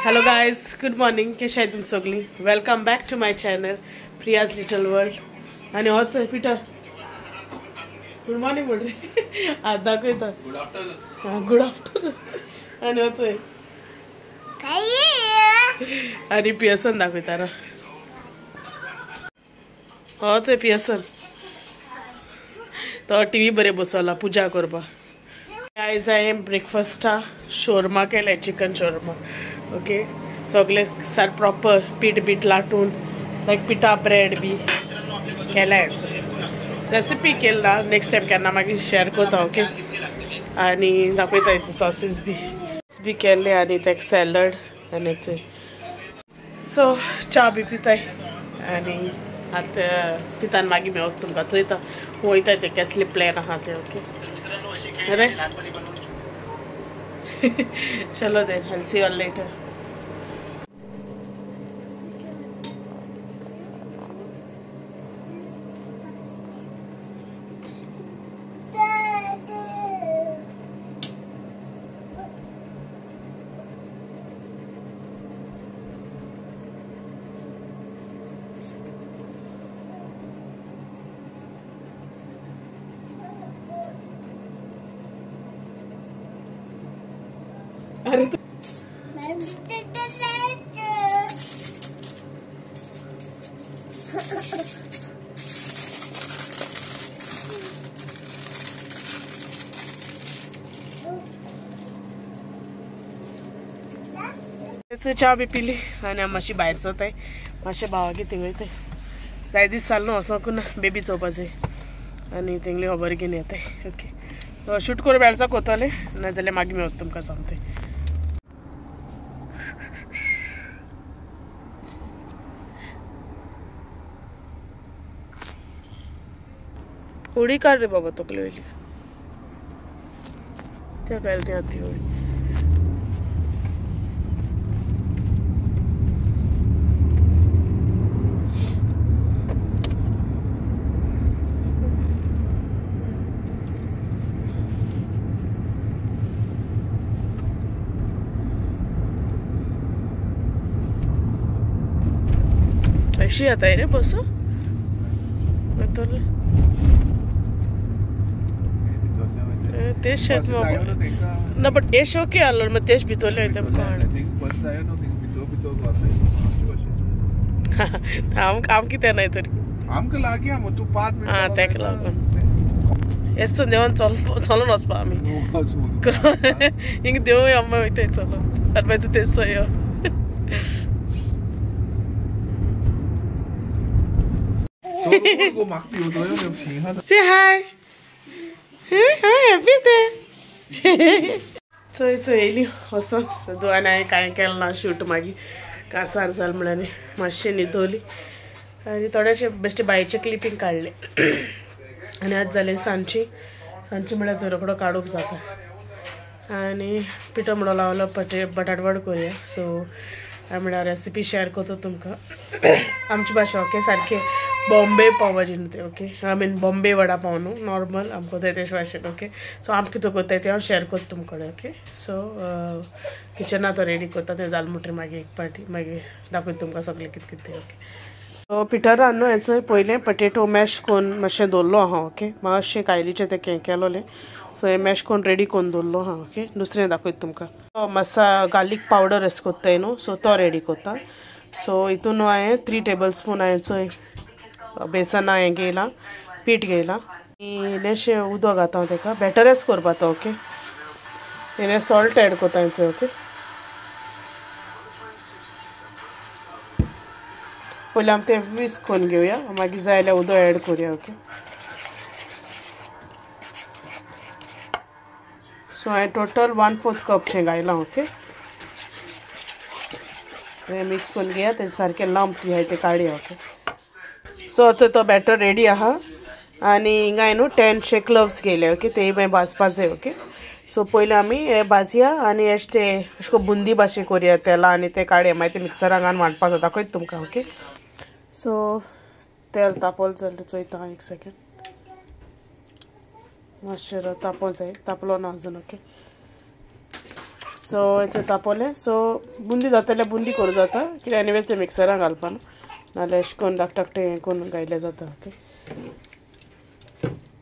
Hello guys, good morning. कैसे है तुम सगली? Welcome back to my channel Priya's little world. आणि होच पीटर गुड मॉर्निंग बोल रे आज दाखवता गुड आफ्टरनून। Good afternoon. आणि होच आणि पियसन दाखवता ना, होच पियसन तो टीव्ही बरे बसवला पूजा करपा। गाइस I am ब्रेकफास्टा शोरमा केलाय, चिकन शोरमा। ओके, सगळे सार प्रॉपर पीठ बीठ लाटून लायक पिठा ब्रेड बी केलाय। रेसिपी केला नेक्स्ट टाइम केन्ना मागीर शेअर करता। ओके, आनी दाखयता सॉसीस बी बी केल्ले आनी तेक सॅलड आनी सो च्या बी पिताय आनी आतां पितान मागीर मेवता तुमकां चोयता वयता ते कसले प्लॅन आहा ते। ओके, अरे चलो then, I'll see you all later. अरे तो च्या बी पिली आनी मातशी भायर सरताय, मातशे भावागेर थिंग वयताय। जाय दीस जालो न्हू वचोंक ना, बेबी चोवपा जाय आनी तेंगली खबर घेवन येताय। ओके, शूट करूं मेळचो कोतोले नाजाल्यार मागीर मेळत तुमकां सांगते। उडी काढ रे बाबा तकली वयली त्या घाल ती आती उडी। अशी येता रे बस तेच शेत ना, बट हे शोके आलो मग तेच भितरले आमकां कितें नाय तरी आमकां लागीं तूं 5 मिनटां आं तेका लागून हेच देवान चलोन वचपा आमी हिंगा देवूय आमी वयताय चलोन आनी मागीर तूं तेच यो। Say hi. Hi, happy day. चोय चोय येयली वचोन दोन हांवें कांय केलें ना शूट, मागीर कासार जाल म्हणल्यार मातशें न्हिदोली आनी थोडेशे बेश्टे बायचे क्लिपींग काडले। आनी आज जालें सांजची, सांजची म्हळ्यार झरोकडो काडूंक जाता आनी पिठो म्हणो लावलो बटाटवड करुया। सो हांवें म्हळ्यार रेसिपी शेअर करता तुमकां आमची भाशा। ओके, सारकें बॉम्बे पाव भाजी न्हू ते। Okay, I mean Bombay vada pav न्हू, नॉर्मल आमकां जाय तेश भाशेन। ओके, सो आमकां कितें करताय तें हांव शेअर करता तुमकां कडेन। ओके, सो किचना तो रेडी करता तें जालें म्हणटकीर मागीर एक पाटी मागीर दाखयता तुमकां सगळें कितें कितें तें। ओके, सो पिटरान न्हू हेचो पयलें पटेटो मॅश करून मातशें दवरलो आहा। ओके, मातशें कायलीचें तें हें केलोलें, सो हें मॅश करून रेडी करून दवरलो आहा। ओके, दुसरें दाखयता तुमकां मसा गार्लीक पावडर अशें करताय न्हू, सो तो रेडी करता। सो हितून हांवें 3 टेबल स्पून हांवें चोय बेसन हांवें घेयलां, पीठ घेयलां, इल्लेंशें उदक घाता हांव तेका बॅटरच करपा तो। ओके, इल्लें सॉल्ट एड करता हांवें। ओके, पयलीं आमी तें विस्क करून घेवया, मागीर जाय जाल्यार उदक एड करुया। ओके, सो हांवें टोटल 1/4 कप शें घायलां। ओके, मिक्स करून घेया, तेजे सारके लम्स बी आहाय ते काडया। ओके, सो असो तो बॅटर रेडी आहा आनी हिंगा न्हू 10 शे क्लव्स घेयले। ओके, तेय मागीर भाजपा जाय। ओके, सो पयलीं आमी हे भाजया आनी अशें ते अशें करून बुंदी भाशेन करुया तेला आनी ते काडया, मागीर ते मिक्सराक घालून वांटपाक जाता। दाखयता तुमकां। ओके, सो तेल तापोल जाल्यार चोयता एक सेकेंड, मातशें तापोंक जाय, तापलो ना अजून। ओके, सो हेचे तापोवलें. सो बुंदी जाता जाल्यार बुंदी करूं जाता, कित्याक एनिवेज ते मिक्सरान घालपा न्हू, नाल्यार अशें करून धाकटे धाकटे हें करून घायल्यार जाता. ओके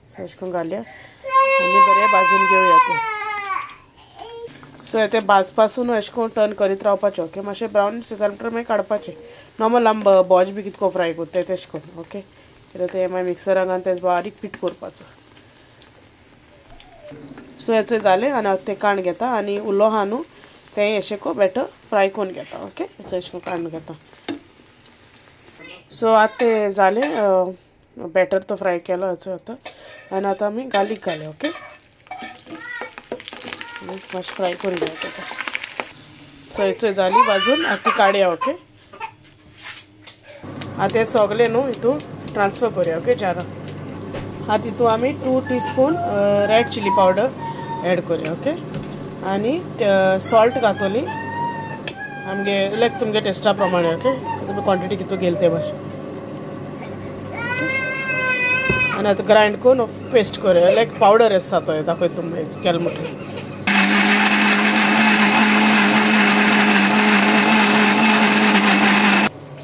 सो अशें करून घालया आनी बरें भाजून घेवया तें. सो तें भाजपासून अशें करून टर्न करीत रावपाचें. ओके मातशें ब्रावन जालें म्हणटकीर मागीर काडपाचें. नॉर्मल आम बॉज बी कितको फ्राय करता तेशें करून. ओके कित्याक तें मागीर मिक्सरान घालून तें बारीक पीठ करपाचो. सो हेचें जालें आनी आतां तें काण घेता आनी उरलो आहा न्हू तें अशें करून बेटर फ्राय करून घेता. ओके हेचो अशें करून काडून घेता. सो आतां तें जालें बेटर तो फ्राय केलो हेचो आतां आनी आतां आमी गार्लीक घालें. ओके मातशें फ्राय करून घेया तेका. सो हेचो जाली भाजून आतां ती काडया. ओके आतां हें सगळें न्हू हितून ट्रान्सफर करुया. ओके जारां आतां तितून आमी 2 teaspoon red chilli powder add करुया. ओके आनी सॉल्ट घातली आमगे लायक तुमगे टेस्टा प्रमाणे. ओके तुमी क्वॉन्टिटी कितू घेतली ते भाशेन. आनी आतां ग्रायंड करून पेस्ट करुया, लायक पावडर आसता तो दाखयता तुमकां केलें म्हणटकीर.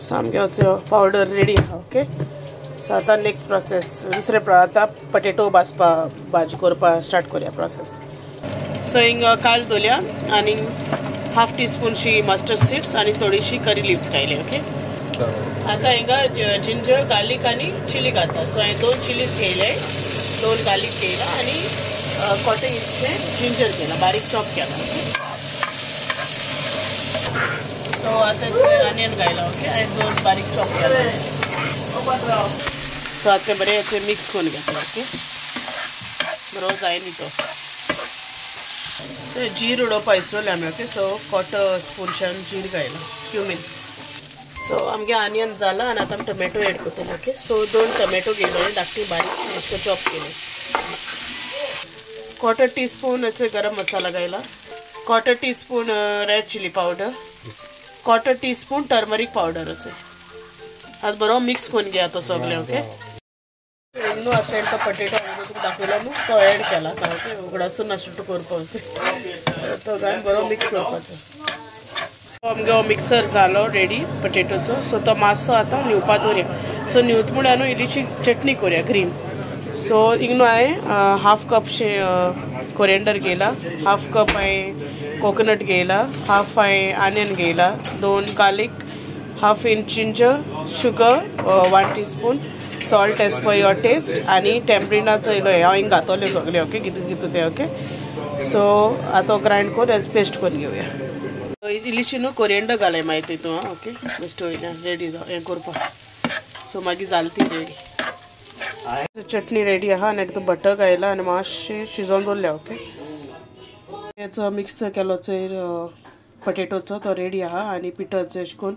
सामकें पावडर रेडी आहा. ओके सो आतां नेक्स्ट प्रोसेस दुसरे आतां पटेटो भाजपा भाजी करपा स्टार्ट करुया प्रोसेस. सो हिंगा काल दवरया आनी हाफ टी स्पूनशी मस्टर्ड सीड्स आनी थोडीशी करी लिव्स घायली. ओके आतां हिंगा जिंजर गार्लीक आनी चिली घालता. सो हांवें 2 चिलीज घेयले, 2 गार्लीक घेयला आनी क्वॉर्टर इंचें जिंजर घेयला, बारीक चॉप केला. ओके सो आतां ऑनियन घायला. ओके हांवें 2 बारीक चॉप केला. सो आतां बरें हें मिक्स करून घेतला. ओके बरो जाय न्ही तो. सो जीर उडोवपा विसरले आमी. ओके सो क्वॉर्टर स्पूनशान जीर घायला, क्युमीन. सो आमगे ऑनियन जाला आनी आतां आमी टोमॅटो एड करतले. ओके सो 2 टोमॅटो घेयले धाकटी बारीक अशें चॉप केले. क्वॉर्टर टी स्पून अशें गरम मसाला घायला, quarter teaspoon red chilli powder, quarter teaspoon turmeric powder अशें. आतां बरो मिक्स करून घेया तो सगळें. ओके न्हू आतां तो पटेटो तुका दाखयला न्हू तो एड केला आतां. ओके उगडासून नाशिल्लो करपाक तो घालून बरो मिक्स करपाचो. आमगेलो मिक्सर जालो रेडी पटेटोचो. सो तो मातसो आतां न्हिवपा दवरया. सो न्हिवता म्हळ्यार न्हू इल्लीशी चटणी करुया ग्रीन. सो हिंगा न्हू हांवें हाफ कपशें कोरिएंडर घेयला, हाफ कप हांवें कोकोनट घेयला, हाफ हांवें onion घेयला, 2 garlic, half inch ginger, sugar 1 teaspoon, salt as per your taste आनी टेम्परिनाचो इलो हांव हिंगा घातलें सगळें. ओके कितू कितू तें. ओके सो आतां ग्रायंड करून एज पेस्ट करून घेवया. इल्लीशी न्हू कोरिएंडर घालय मागीर तितून. आं ओके बेश्ट वयल्यान रेडी जावं हें करपाक. सो मागीर जाली ती रेडी. चटणी रेडी आहा आनी तितून बटर घायला आनी मातशें शिजोवन दवरल्या. ओके हेचो मिक्स केलो चोयर पटेटोचो तो रेडी आहा आनी पिठाचो अशें करून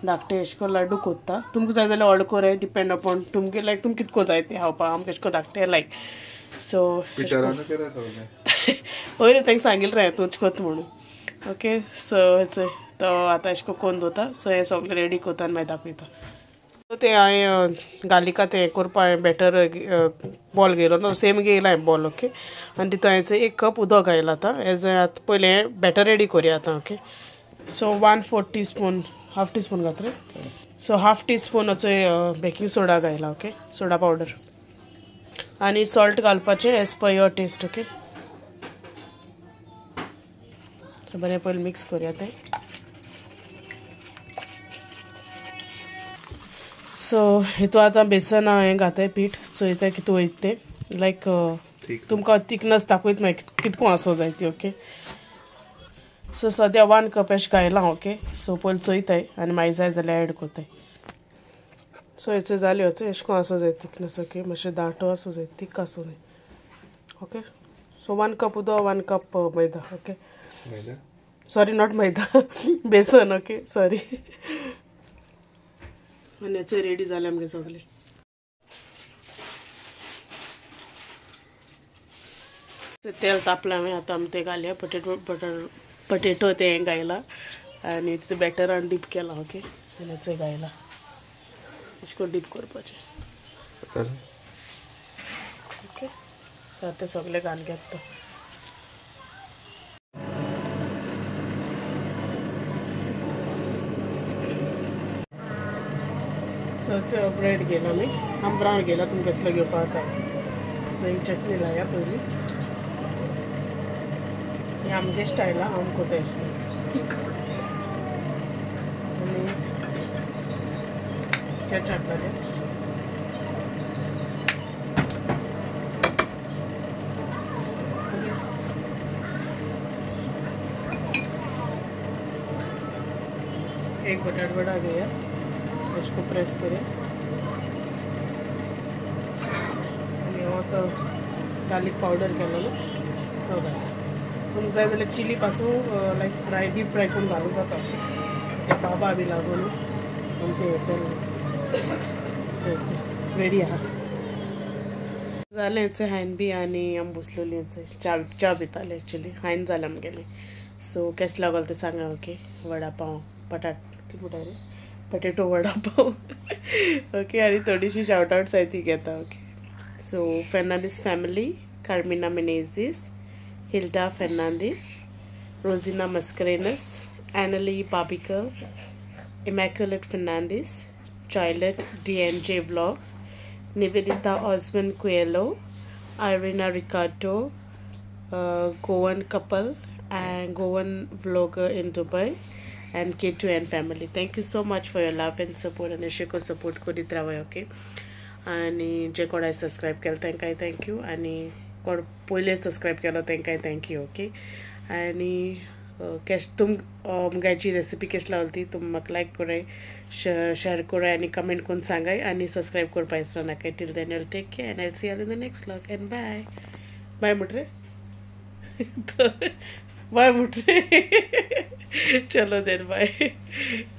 धाकटे अशें करून लाडू कोत्ता. तुमकां जाय जाल्यार व्हड कोराय, डिपेंड अपॉन तुमगे लायक तुमकां कितको जाय तें खावपाक. आमकां अशें करून धाकटे लायक. सो वयर तांकां सांगिल्लें रे तूंच कोत म्हणून. ओके सो हेचो तो आतां अशें करून दवरता. सो हें सगळें रेडी करता आनी मागीर दाखयता. सो तें हांवें गार्लिका तें करपा हांवें बेटर बॉल घेयलो न्हू, सेम घेयला हांवें बॉल. ओके आनी तितून हांवें 1 कप उदक घायलां आतां. एज आतां पयलें बेटर रेडी करुया आतां. Okay so 1/4 teaspoon, half teaspoon घातले. सो हाफ टी स्पून अचो बेकिंग सोडा घायला. ओके सोडा पावडर आनी सॉल्ट घालपाचें as per your taste. Okay so बरें पयलीं मिक्स करुया तें. सो हितू आतां बेसन हांवें घातय पीठ चोयता कितू वयता तें लायक तुमकां थिकनस दाखयता मागीर कितको आसो जाय ती. ओके सो सद्या 1 कप अशें घायलां. ओके सो पयलीं चोयताय आनी मागीर जाय जाल्यार एड करताय. सो हेचो जालें हेचो अशें करून आसो जाय थिकनस. ओके मातशें दाटो आसो जाय, थिक आसो जाय. ओके सो 1 कप उदक, 1 cup maida. Okay sorry not maida besan. Okay sorry. आनी हेचो रेडी जालें आमगे सगळें. तेल तापलां हांवें आतां आमी तें घालया पटेटो बटर पटेटो तें घायला आनी तितून बॅटरान डीप केला. ओके आनी हेचो घायला अशें करून डीप करपाचें. ओके सो आतां सगळें घालून घेता. सो ब्रेड घेला आमी, आमी ब्रावन घेला, तुमकां कसलो घेवपा जाता. सो एक चटणी लाया पयली, हे आमगे स्टायला आम कोता आशिल्लें. आनी केचप घालया. एक बटाट वड़ा गया, उसको प्रेस करें. आनी हो तो गार्लिक पावडर केलेलो तो घालया. तुमकां जाय जाल्यार चिली पासून लायक फ्राय डीप फ्राय करून घालूंक जाता, ते बाबा बी लागून आनी ते रेडी आहा. जालेंच हांवें बी आनी आमी बसलेलीं च्या च्या पिताले एक्चुली हांवें जालें आमगेलें. सो केस लागल तें सांगा. ओके, वडा पाव पटाट कितें म्हणटा रे, पटेटो वडा पाव. ओके, आनी थोडीशी शावट आवट्स आहाय ती घेता. Okay, so Fernandes family, Carmina Menezes, Hilda Fernandes, Rosina Mascarenhas, Annalie Babikar, Immaculate Fernandes, Charlotte DNJ Vlogs, Nivedita Osman Coelho, Irina Ricardo, Goan couple and Goan vlogger in Dubai, and K2N family. Thank you so much for your love and support, and अशें करून support करीत रावय. Okay, आनी जे कोणाक subscribe केलें तांकांय thank you, आनी कोण पयले सबस्क्रायब केलो तांकांय thank you. Okay, आनी कॅश तुम मुगाची रेसिपी कशी लागली ती तुम म्हाका लायक कराय, शेअर कराय आनी कमेंट करून सांगाय, आनी सबस्क्रायब करपा विसरो नाकाय. Till then you take care and I see you in the next vlog. And bye bye मुटरे, बाय मुटरे. चलो then bye.